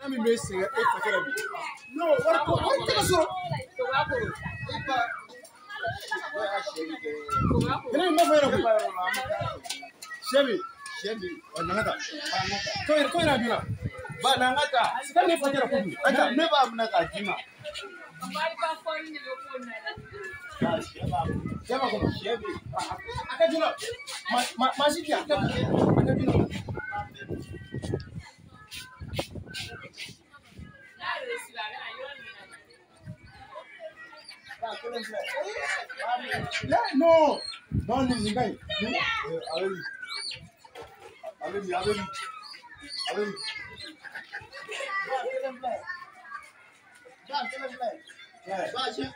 Min bɛ sɛgɛn e fakɛ la bi. Non, wari ko wari tɛ ka sɔrɔ. Ne ma fɔ yɛrɛ koyi. Sɛ bi. Sɛ bi. Ɔ na n ka taa. Ko yɛrɛ ko yɛrɛ bi la. Ba na n ka taa. Sika ne fakɛ la kojugu. Ne b'a minɛ k'a d'i ma. Sɛ b'a kɔnɔ. Sɛ bi. A ka joona. Ma ma si di a ka joona. Non, non, nin ka ɲi. A bɛ min, a bɛ min, a bɛ min.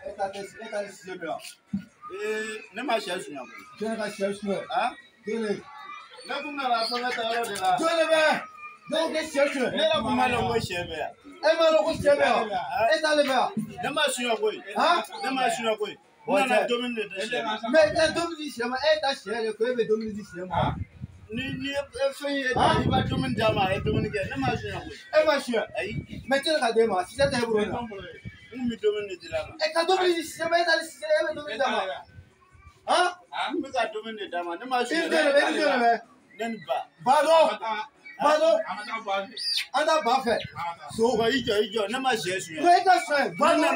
E ta ni min wa? Ne ma sɛ suɲɛ koyi. Jɔn ka sɛ suɲɛ? Kelen. Ne kun nana fɛngɛ ta yɔrɔ de la. Jɔn de bɛ? Dɔw tɛ sɛ suɲɛ. Ne yɛrɛ kun m'a dɔn ko sɛ bɛ yan. E m'a dɔn ko sɛ bɛ yan? E t'ale bɛ yan? Ne ma suɲɛ koyi. Ne ma suɲɛ koyi. N nana dumuni de di sɛ ma. Mais i ka dumuni di sɛ ma, e ta sɛ de ko e bɛ dumuni di sɛ ma. Ni ye fɛn ye i b'a dumuni d'a ma, a ye dumuni kɛ. Ne ma suɲɛ koyi. E ma suɲɛ? Ayi. Mais jɔn ka d'e ma? Sisɛ tɛ e bolo yan. N kun bɛ dumuni de di a ma. E ka dumuni di sɛ ma, e t'ale sisɛ, e bɛ dumuni d'a ma. N bɛ ka dumuni de d'a ma, ne ma suɲɛ. I ni jɔn de bɛ? I ni jɔn de bɛ? Ne ni ba. Ba dɔn. Ba dɔn. An ta ba fɛ. So i jɔ i jɔ, ne ma sɛ suɲɛ. Non, e ka suɲɛ. Ba dɔn.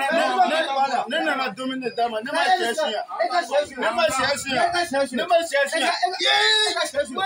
Ne nana dumuni de d'a ma, ne ma sɛ suɲɛ. E ka sɛ suɲɛ. Ne ma sɛ suɲɛ. E ka sɛ suɲɛ. Ne ma sɛ suɲɛ. E ka sɛ suɲɛ.